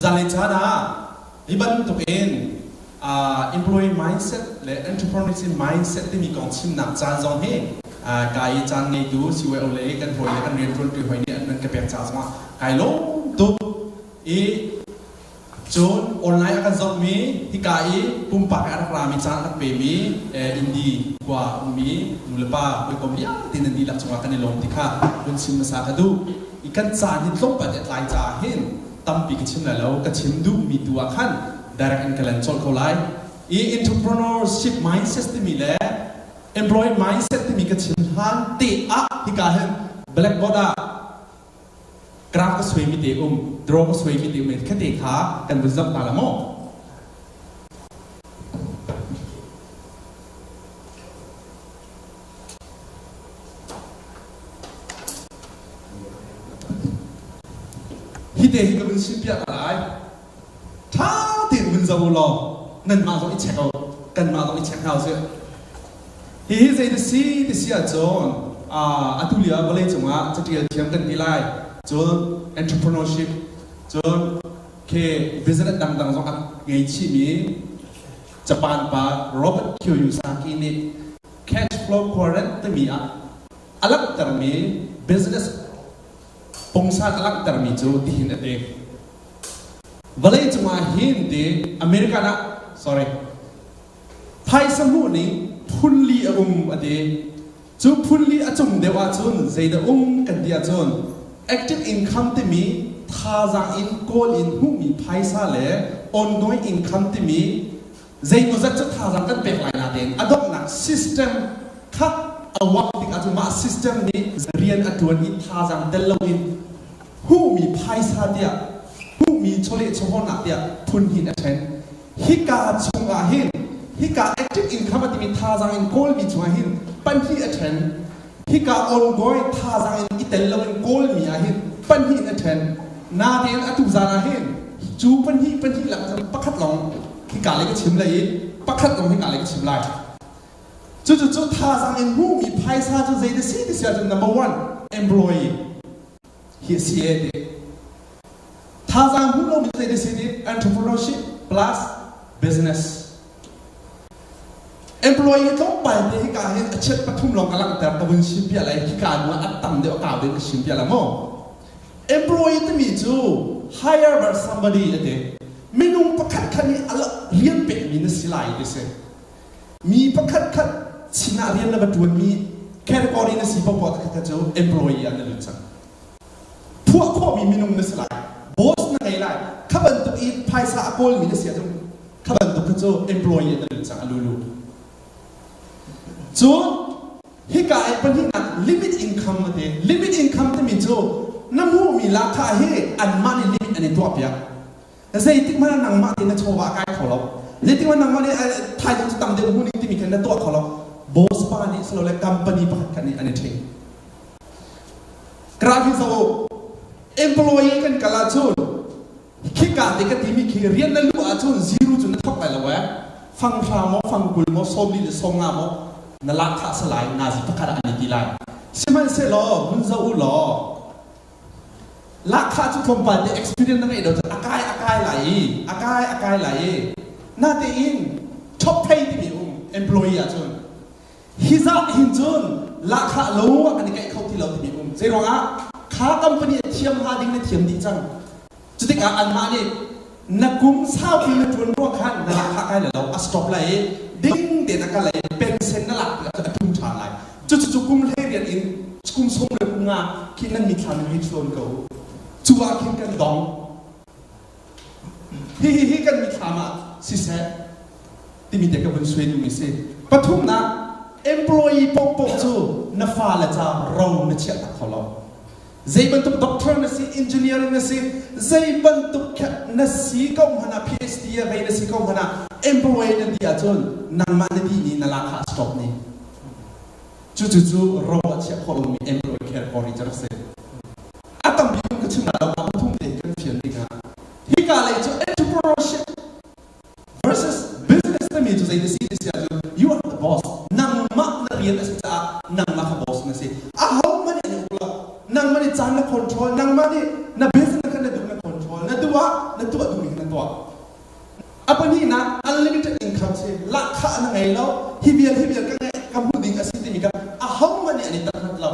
Zanlei caan ah hi bantuk in employee mindset le entrepreneurship mindset timi kong chimnak caan zong hi ka i caan ngeitu CYO le kan hawi le kan rianṭuanṭi hawi nih an ka pek ca zongah kai lawm tuk i cun online a kan zohmi hika i pumpak i a rak rami caan a rak pemi Indi khua ummi nulepa hawikom vialte nan dihlak cungah kan i lawm ti kha hun chim hmasa ka duh i kan caan hi tlawmpal te a tlai caah hin tampi ka chim lai lo ka chim duhmi tu ah khan direct in ka len colh ko lai i entrepreneurship mindset timi le employee mindset timi ka chim hlan te ah hika hin blackboard ah graph ka suaimi te um draw ka suaimi te um kha te kha kan vun zoh hna la maw Hi te hi ka vun simpiah ta lai. Ṭha tein vun zoh u law nanmah zong i check u, kanmah zong i check hna usih. Hihi zei na si ti si ahcun atu lio ah vawlei cungah caṭial thiam kan ti lai. Cun entrepreneurship, cun khi business dangdang zong a ngei chihmi Japan pa Robert Kiyosaki nih cash flow quadrant timi ah a langhtermi business pungsan a langhtermi cu tihin a ti. Vawlei cungah hin ti American ah sorry phaisa hmuh ning phunli a um a ti. Cu phunli a cung deuh ahcun zeidah um kan ti ahcun active income timi thazaang in kawl in hmuhmi phaisa le ongoing income timi zeimawzat cu thazaang kan pek lai natein a donghnak system kha a wak tik ahcun mah system nih rian a ṭuan i thazaang tel loin hmuhmi phaisa tiah hmuhmi chawleh chawhawlnak tiah phun hin a ṭhen. Hika chungah hin hika active income a timi thazaang in kawlmi chungah hin pahnih a ṭhen. Hika ongoing thazaang in i tel loin kawlmi ah hin pahnih in a ṭhen. Natein atu zan ah hin cu pahnih pahnih lak cun pakhat lawng hika lei ka chim lai i pakhat lawng hika lei ka chim lai. Cucu cu thazaang in hmuhmi phaisa cu zei na si ti si ahcun number one employee hi a si e ti. Thazaang hmuh lomi zei na si ti entrepreneurship plus business. Employee tlawmpal te hika hin a chiat pathum lawng ka langhter ka vun sim piah lai hika nu ah a tam deuh a kau deuh ka sim piah la maw. Employee timi cu hire by somebody a ti. Minung pakhat khat nih a rian pekmi na si lai ti si. Mi pakhat khat sinah rian na va ṭuanmi category na si paohpaoh kha cu employee ah na lut cang. Phuah khawhmi minung na si lai. Boss na ngei lai. Kha bantuk i phaisa a kawlmi na si ahcun kha bantuk kha cu employee ah na lut cang a lulu. Cun hika i pahnihnak limit income a ti. Limit income timi cu na hmuhmi lahkhah hi anmah nih limit an i tuahpiak. Zeitik hmanh ah nangmah tein na chawva a kai kho lo. Zeitik hmanh nangmah nih thaizing cu tam deuh hmu ding timi khan na tuah kho lo. Boss pa nih silole company pakhat khat nih an i ṭhing. Graph hi zoh u. Employee kan kal ahcun khika te ka timi khi rian na luh ahcun zero cu na thawk lai lo ee. Fang hra maw, fang 20 maw, 40 le 50 maw na lak khah salai nazi pakhat ah an i ti lai. Sihmanhsehlaw hun zoh u law lahkhah cu tlawmpal te experience na ngeih lo cun a kai a kai lai i a kai a kai lai i natein top pay timi um employee ahcun Hi zah hin cun lahkhah lo ah kan i kaih kho ti lo timi um. Zeiruangah kha company a thiam hnga ding na thiam dih cang. Cutikah anmah nih na kum saupi na ṭuan ruang khan na lahkhah kai lai lo, a stop lai i ding tein a kal lai i pension na lak tikah cun a ṭum ṭhan lai. Cucu kum 18 in kum sawm le kum nga khi nan mithlam in hei chuan ko u. Cu ah khin kan dong. Hihi hi kan mithlam ah siseh timi te ka vun suai duhmi si. Pathumnak, employee paohpaoh cu na fale ca ro na chiah tak kho lo. Zei bantuk doctor na si, engineer na si, zei bantuk na si ko hmanh ah PhD a vei na si ko hmanh ah employee na ti ahcun nangmah na ti ni na lakha a stop ni. Cucu cu ro a chiah khawh lomi employee care kor i cu rak si. A tampi kun ka chim lai lo, pathum te kan fian ding ah. Hika lei cu entrepreneurship versus business timi cu zei na si ti si ahcun you are the boss. Nangmah na rian a si caah nangmah kha boss na si. Ahohmanh nih an uk lo. Nangmah nih caan na control, nangmah nih na business kha na duh na control, na duh ah na tuah duhmi. tuah. A pahnihnak unlimited income si lahkhah na ngei lo hi vial hi vial ka ngeih ka hmuh ding a si timi kha ahohmanh nih an i tahhlat lo.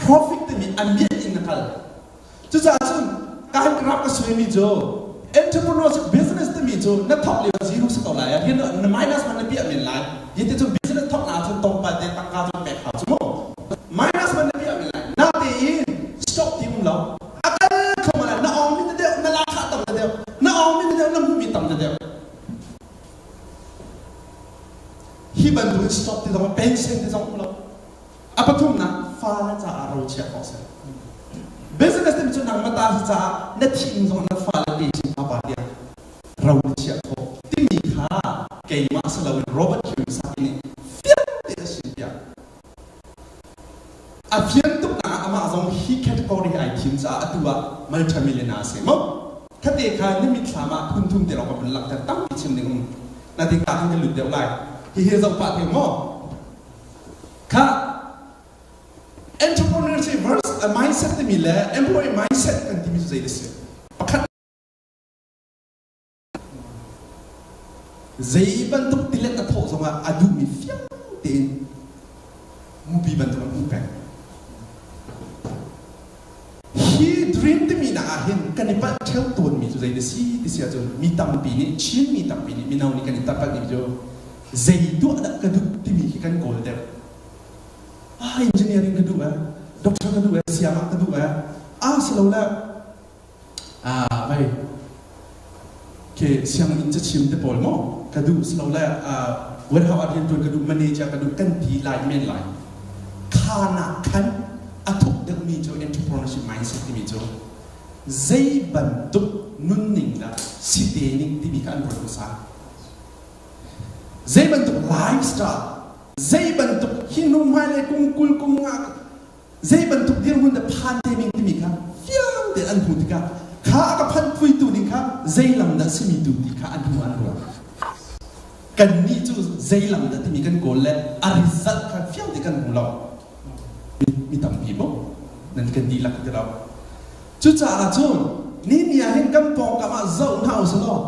Profit timi a miat in na kal. Cucaah cun ka graph ka suaimi cu entrepreneurship business timi cu na thawk lio zero si ko lai ah hin na minus man na piah men lai. Hi ti cun business thawk na ahcun tawngpal te tangka cu pek hau cu mu. Minus man na piah men lai. Natein stop ti um lo. A kal kho ma lai. Na awng mi na deuh, na lahkhah tam na deuh. Na awng mi na deuh, na hmuh mi tam na deuh. Hi bantukin stop ti zong pension ti zong um lo. A pathumnak fale caah rochia khawh si. Business timi cu nangmah ta si caah na thih zong na fale pe chin pa tiang ro na chiah khawh timi kha keimah si loin Robert Kiyosaki nih fiang tein a chimpiak. A fian tuk nak ah amah zong hi category hi ai thim caah atu ah multimillionaire a si maw? Khate kha na mitthlam ah phun thum te lawng ka vun langhter tampi chim ding um. Na ti ka khan ka lut deuh lai. Hihi zoh pah te maw? Kha entrepreneurship versus a mindset timi le employee mindset kan timi cu zei a si? Pakhat zei bantuk tilet a thawh zongah a duhmi fiang tein mupi bantuk an hmuh peng. Hi dream timi nak ah hin kan i palh ṭheo tawnmi cu zei na si ti si ahcun mi tampi nih Chin mi tampi nih mino nih kan i palh mi cu zei tuah dah ka duh timi khi kan kawl deuh. Ah engineering ka duh eh, doctor ka duh eh, siangah ka duh eh, ah silole ah vai ke sianginn cachim te pawl maw ka duh silole warehouse ah riantuan ka duh manager ka duh kan ti lai men lai kha nak khan a thuk deuhmi cu entrepreneurship mindset timi cu zei bantuk nunning dah si te ning timi kha an ruat hmasa zei bantuk lifestyle zei bantuk hi hnu hmailei kum 20 kum nga zei bantuk dirhmun dah phan te ding timi kha fiang tein an hmuh tikah kha a ka phanh puitu ding kha zei lam dah simi tu ti kha an hmu an ruat. Kannih cu zei lam dah timi kan kawl le a result kha fiang te kan hmu lo. Mi tampi maw nan kan dihlak ti lo. Cucaah cun ni ni ah hin kan pawngkam ah zoh hna usih law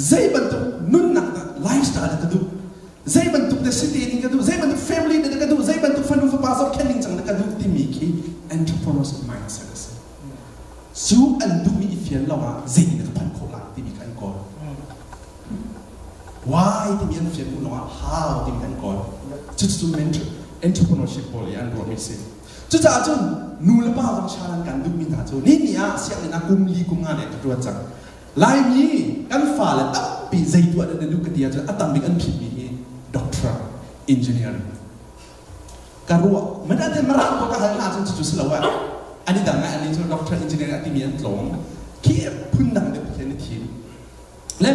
zei bantuk nunnak dah lifestyle dah ka duh zei bantuk dah si te ding ka duh zei bantuk family dah ka duh zei bantuk fanu fapa zohkhenh ning cang dah ka duh timi khi entrepreneurship mindset a si cu an duhmi i fian lo ah zeitin ka phanh khawh lai timi kha an kawl why timi an fian hnu lawngah how timi an kawl cucu entrepreneurship pawl i an ruahmi si cucaah cun nu le pa zong shan an kan duhmi hna cu ni ni ah sianginn ah kum li kum nga le ka ṭuan cang Laimi kan fale tampi zei tuah dah na duh ka ti ahcun a tam bik an phitmi hi doctor, engineer. Ka ruah man ate Mirang pawl ka hal hna ahcun cucu si lo ah an i dang ah ani cu doctor, engineer a timi an tlawm. Khi phun dang deuh khi an i thim. Le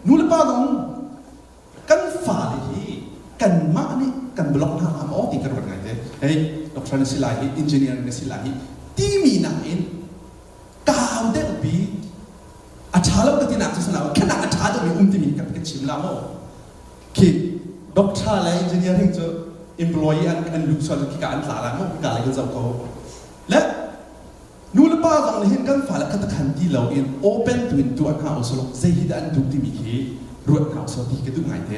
nu le pa zong kan fale hi kanmah nih kan block hna hnga maw ti ka ruat ngai te. Hei, doctor na si lai hi, engineer na si lai hi timi nakin kau deuhpi a ṭha lo ka tinak cu sinain khenak a ṭha deuhmi um timi ka ka chim la maw khi doctor le engineering cu employee an an luh sual khika an tla la maw khika le kan zoh ko le nu le pa zong nih hin kan fale kha takhan ti lo in open tu in tuah hna usulaw zei hi dah an duh timi khi ruat hna usulaw ti ka duh ngai te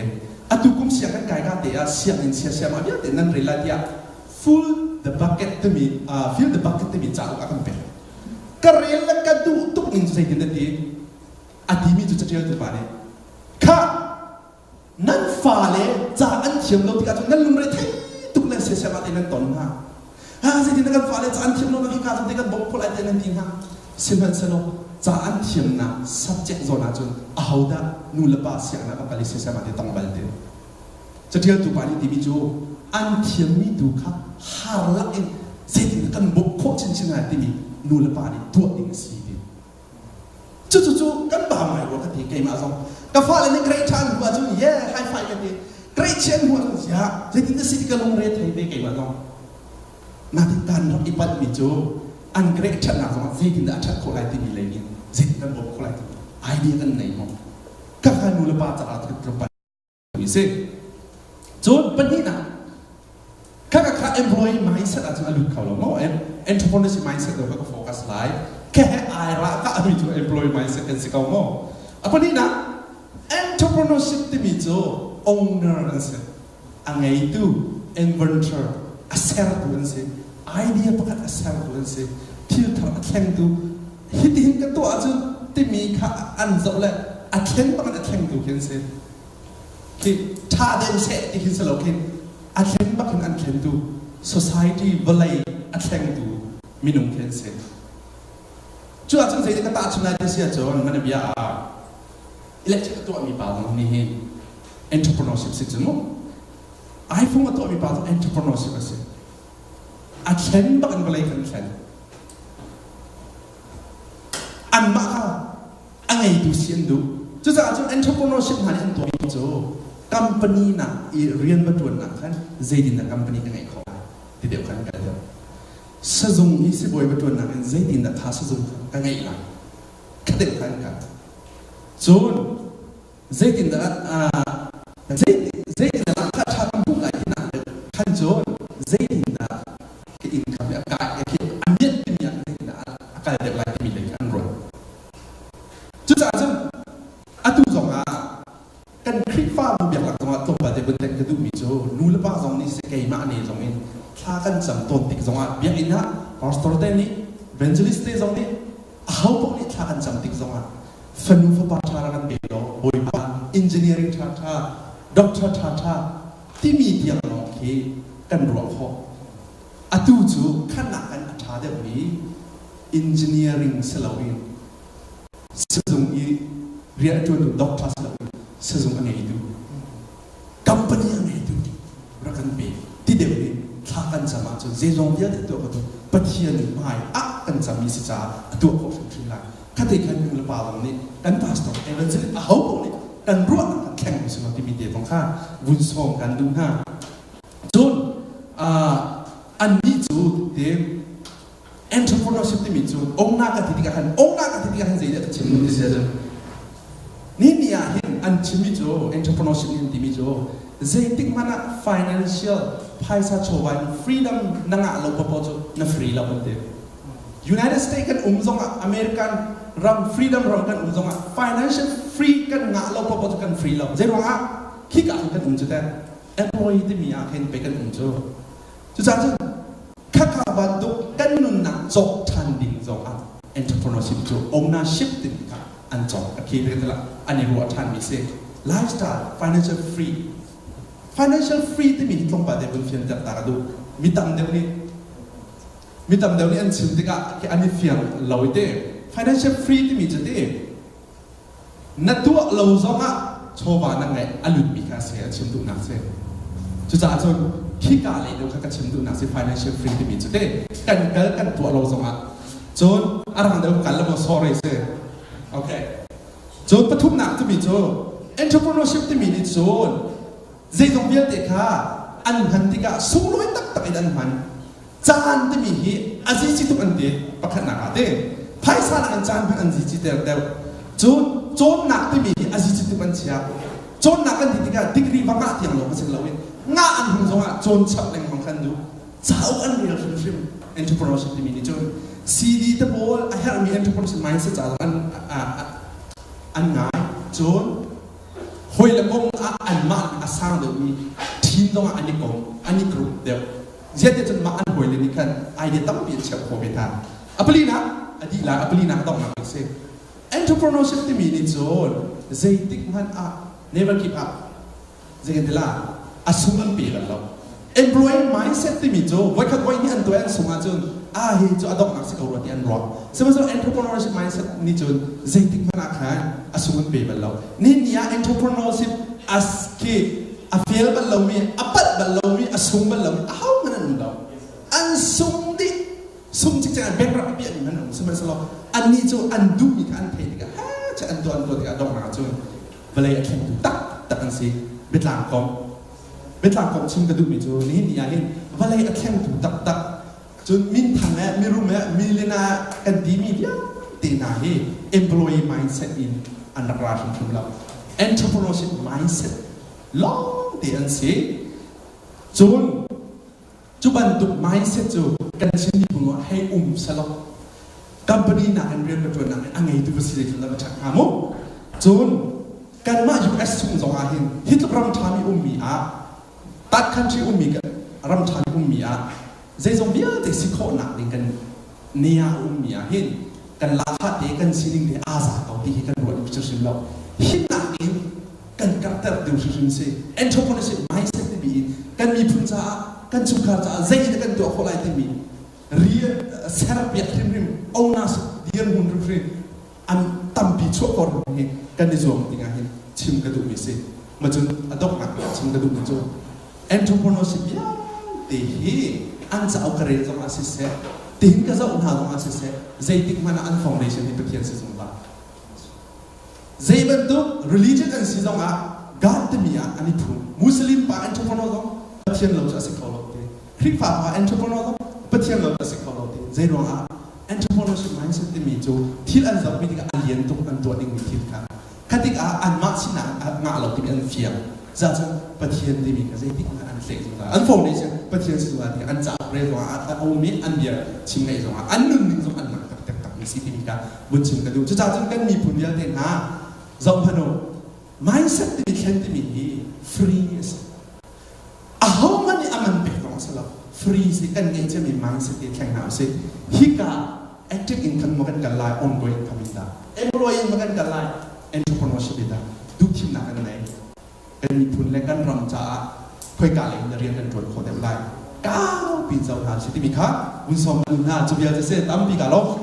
atu kum siang kan kai ka te ah sianginn sia siam ah vialte nan rel lai tiah full the bucket timi fill the bucket timi cauk a kan pek ka rel le ka duh tuk ning cu zeitin na ti a timi cu caṭialtu pa nih kha nan fale ca an thiam lo tikah cun nan lungre thei tuk nan siasiam ah te nan ton hna ha zeitin kan fale ca an thiam lo nak hika cun te kan bawmh khawh lai te nan ti hna sihmanhsehlaw ca an thiamnak subject zawn ah cun ahodah nu le pa siangnak a kal i siasiam ah te tong bal te Caṭialtu pa nih timi cu an thiammi tu kha har lak in zeitin kan bawmh khawh chinchin lai timi nu le pa nih tuah ding a si ti. Cucu cu kan ba ngai rua ka ti keimah zong. Ka fale nih grade ṭha an hmuh ahcun yeah high five ka ti. Grade chia an hmuh ahcun ya zeitin dah si ti ka lungre thei ve keimah zong. Natin kan rak i palhmi cu an grade ṭhatnak zongah zeitin dah a ṭhat khawh lai timi lei in zeitin kan bawmh khawh lai timi idea kan nei maw? Ka ka nu le pa caah tluk si. Cun pahnihnak kha kha employee mindset ahcun a lut kho lo maw? Entrepreneurship mindset do ka focus lai. Khe he ai ra ka ami cu employee mindset kan si ko maw? A pahnihnak, entrepreneurship timi cu owner an si. A ngeitu, inventor, a sertu an si. Idea pakhat a sertu an si. Thil thar a thlengtu. Hitihin ka tuah ahcun timi kha an zoh le a thlen bak in a thlengtu khi an si. Khi ṭha deuh seh ti khin si lo khin a thlen bak in an thlentu society vawlei a thlengtu minung khi an si. Cu ahcun zeitin ka tahchun lai ti si ahcun mana bia ah electric a tuahmi pa zong nih hin entrepreneurship si cu mu. iPhone a tuahmi pa zong entrepreneurship a si. A thlen bak in vawlei kan thlen. Anmah kha a ngeitu si an duh. Cucaah cun entrepreneurship hna nih an tuahmi cu company nak i rian va ṭuannak khan zeitindah company ka ngeih khawh lai ti deuh khan kan deuh. Sazung i sibawi va ṭuannak in zeitindah kha sazung ka ngeih lai kha deuh kha an kal. Cun zeitindah zeitindah lahkhah ṭha kan hmuh lai tinak deuh khan cun zeitindah ka income hi a kai khi a miat timi ah zeitindah a kal deuh lai timi lei kha an ruat. Cucaah cun atu zongah kan Khrihfabu biaknak zongah tlawmpal te vun thenh ka duhmi cu nu le pa zong nih siseh keimah ne zong in thla kan cam tawn tik zongah biakinn ah pastor te nih evangelist te zong nih aho paoh nih thla kan cam tik zongah fanu fapa ṭha rak kan pe law Bawipa engineering ṭha ṭha doctor ṭha ṭha timi tiang lawng khi kan ruah khawh. Atu cu khanak kan a ṭha deuhmi engineering si loin sizung i rian a ṭuantu doctor si loin sizung a ngeitu company a ngeitu rak kan pe ti deuh in thla kan cam ahcun zeizong vialte tuah ko Pathian hmai ah kan cammi si caah a tuah khawh hrimhrim lai. Khate khan nu le pa zong nih kan pastor evangelist aho paoh nih kan ruahnak kan thleng si lo timi te zong kha vun sawm kan duh hna. Cun annih cu te entrepreneurship timi cu owner ka ti tikah khan owner ka ti tikah khan zeidah ka chim duh ti si ahcun ni ni ah hin an chimmi cu entrepreneurship nih an timi cu zeitik hmanh ah financial phaisa chawva in freedom na ngah lo paohpaoh cu na free lo an ti. United States kan um zongah American ram freedom ram kan um zongah financial free kan ngah lo paohpaoh cu kan free lo. Zeiruangah khika ah kan um cu teh employee timi ah khin pei kan um cu. Cucaah cun khakha bantuk kan nunnak cawk ṭhan ding zongah entrepreneurship cu ownership timi kha an cawk a khi an i ruah ṭhanmi si. Lifestyle, financial free. Financial free timi hi tlawmpal te vun fianter ta ka duh. Mi tam deuh nih mi tam deuh nih an chim tikah an i fiang lo i te financial free timi cu te na tuah lo zongah chawva na ngeih a lutmi kha si a chim duhnak si. Cucaah cun khika lei deuh kha ka chim duhnak si financial free timi cu te kan kal kan tuah lo zongah cun a rang deuh kal lo sorry si. Okay. Cun pathumnak timi cu entrepreneurship timi nih cun zeizong vialte kha an hman tikah sunglawi taktak in an hman. Caan timi hi a zici tuk an ti pakhatnak ah ti phaisa nak in caan hmanh an zici ter deuh. Cun cawnnak timi hi a zici tuk an chia. Cawnnak kan ti tikah degree va ngah tiang lawng si loin ngah an hung zongah cawn chap lengmang khan duh. Cauk an rel hrimhrim entrepreneurship timi nih cun CD te pawl a herhmi entrepreneurship mindset ca zong an an ngai. Cun hawi le kom ah anmah a sang deuhmi team zongah an i kom an i group deuh. Ziah cun mah an hawile nih khan idea tampi an cheuh khawh ve hna. A palinak a dih lai, a palinak donghnak bik si. Entrepreneurship timi nih cun zeitik hmanh ah never give up. Zei kan ti la? A sung an pe bal lo. Employee mindset timi cu voikhat voi hnih an tuah an sung ahcun ah hi cu a donghnak si ko rua ti an ruah. Sihmanhsehlaw entrepreneurship mindset nih cun zeitik hmanh ah khan a sung an pe bal lo. Ni ni ah entrepreneurship as khi a fail bal lomi, a palh bal lomi, a sung bal lomi ahohmanh an um lo. An sung dih. Sung cikcek an bankrupt a piahmi hmanh an um. Sihmanhsehlaw annih cu an duhmi kha an theih tikah ha che an tuah an tuah tikah donghnak ah cun vawlei a thlengtu taktak an si. Biatlang kong. Biatlang kong chim ka duhmi cu nihin ni ah hin vawlei a thlengtu taktak cun minthang eh mirum eh millionaire kan timi vialte hna hi employee mindset in an rak ra hrimhrim lo. Entrepreneurship mindset lawngte an si. Cun cu bantuk mindset cu kan Chin miphun ah hei um selaw company nakin rian ka ṭuannak in a ngeitu va si zeitluk dah va ṭhat hnga mu. Cun kanmah US chung zong ah hin hi tluk ram ṭhami ummi ah that country ummi ram ṭhami ummi ah zeizong vialte si khawhnak ding kan ne ah ummi ah hin kan lahkhah te kan sining te aa za ko ti hi kan ruah hrimhrim lo. Hi nakin kan karhter ding hrimhrim si. Entrepreneurship mindset timi in kan miphun caah kan chungkhar caah zei dah kan tuah khawh lai timi rian serpiak hrimhrim ownership dirhmun hrimhrim an tampi chuah khawh hrim hi kan i zuam ding ah hin chim ka duhmi si. Ma cun a donghnak ah chim ka duhmi cu entrepreneurship vialte hi an cauk ka rel zong ah siseh tihin ka zoh hna zong ah siseh zeitik hmanh ah an foundation hi Pathian si zungzal. Zei bantuk religion an si zong ah God timi ah an i phum. Muslim pa entrepreneur zong Pathian lo cu a si kho lo ti. Khrihfa pa entrepreneur zong Pathian lo cu a si kho lo ti. Zei ruang ah entrepreneurship mindset timi cu thil an zohmi tikah a lian tuk an tuah dingmi thil kha kha tikah anmah sinak ngah lo timi an fiang. Za cun Pathian timi kha zeitik hmanh an hleh zungzal. An foundation Pathian si zungzal ti an cauk rel zongah a um i an bia chim ngaih zongah an nunning zong an langhter taktakmi si timi kha vun chim ka duh. Cucaah cun kan miphun vialte hna zoh hmanh u. Mindset timi thlen timi hi free a si. Ahohmanh nih a man pek zong a si lo. Free si kan ngeih ciami mindset hi thleng hna usih. Hika active income maw kan kal lai, ongoing income in dah? Employee in maw kan kal lai, entrepreneurship in dah? Duhthimnak kan ngei. Kan miphun le kan ram caah khoika lei in rian kan ṭuan khawh deuh lai. Kaupi in zoh hna usih timi kha vun sawm ka duh hna. Cu vialte si tampi ka lawm.